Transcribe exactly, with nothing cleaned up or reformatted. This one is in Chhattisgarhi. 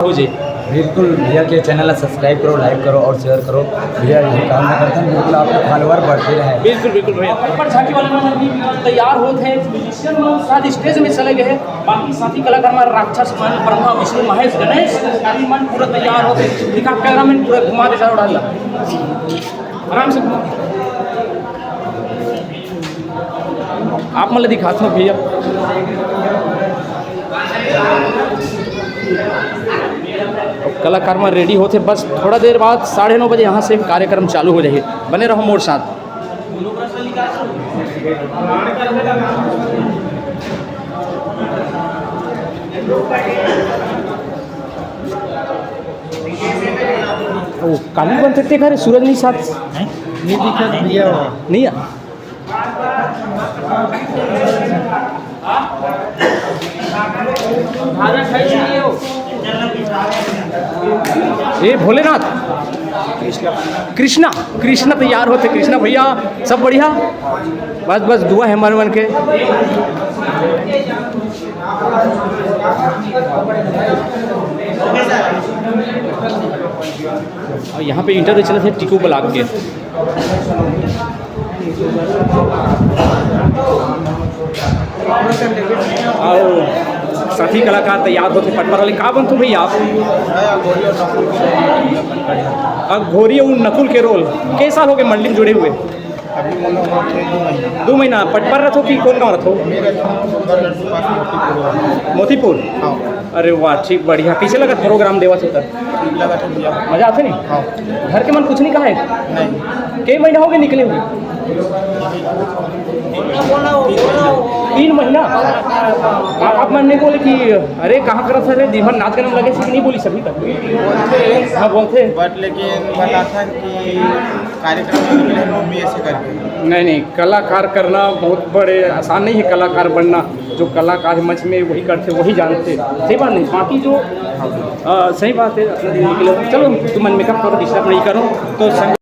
हो जाए। बिल्कुल भैया के चैनल ला सब्सक्राइब करो, लाइक करो और शेयर करो। भैया ये काम ना करते हैं, बिल्कुल आपके फॉलोअर बढ़ते रहे। बिल्कुल, बिल्कुल भैया। ऊपर झांकी वाले मन अभी तैयार होत हे, म्यूजिशियन मन शायद स्टेज में चले गए हैं, बाकी साथी कलाकार मन, राक्षस मन, ब्रह्मा, विष्णु, महेश, गणेश, आदि मन पूरा तैयार होत हे। दिखा कैमरामैन, पूरा घुमा दे चारों डाल। आराम से घुमा। आप मन ल दिखात हव भैया। अब कलाकार मन रेडी होथे, बस थोड़ा देर बाद साढ़े नौ बजे यहाँ से कार्यक्रम चालू हो जाही। बने रहो मोर साथ। ओ, काली बनथे तेखर सूरज नहीं साथ। नहीं दिखत भैया। नहीं। ए भोलेनाथ, कृष्णा, कृष्णा तैयार होथे। कृष्णा भैया, सब बढ़िया? बस, बस दुआ है मन मन के। और यहाँ पे इंटरव्यू चलत हे टीकू ब्लॉक के। अउ साथी कलाकार तैयार होथे पटपर वाले। का बनथो भैया आप? अघोरी अउ नकुल के रोल। के साल हो गए मंडली में जुड़े हुए? अभी मोला होत हे दू महीना। दू महीना। पटपर रथो कि कोन गाँव रथो? मेरे गाँव मोतीपुर। मोतीपुर? हाँ। अरे वाह, ठीक, बढ़िया। कइसे लगत प्रोग्राम देवत हे त? ठीक लगत हे भैया। मजा आथे नहीं? हाँ। घर के मन कुछ नहीं कहा है? नहीं। के महीना हो गए निकले हुए? तीन महीना? आप, आप मन नहीं बोले कि अरे कहाँ करत हे रे, दिन भर नाच गाना में लगे से कि नहीं बोली सभी तक? हाँ, बोलते हैं। But लेकिन बताता कि कार्यक्रम में निकले हम लोग भी ऐसे करके। नहीं, नहीं, कलाकार करना बहुत बड़े आसान नहीं है, कलाकार बनना। जो कलाकार है मंच में वही करते, वही जानते। सही बात नहीं, बाकी जो, अ, सही बात है, अपना दिन निकले। चलो, तुम मन मेकअप करो, डिस्टर्ब नहीं करो। तो संग-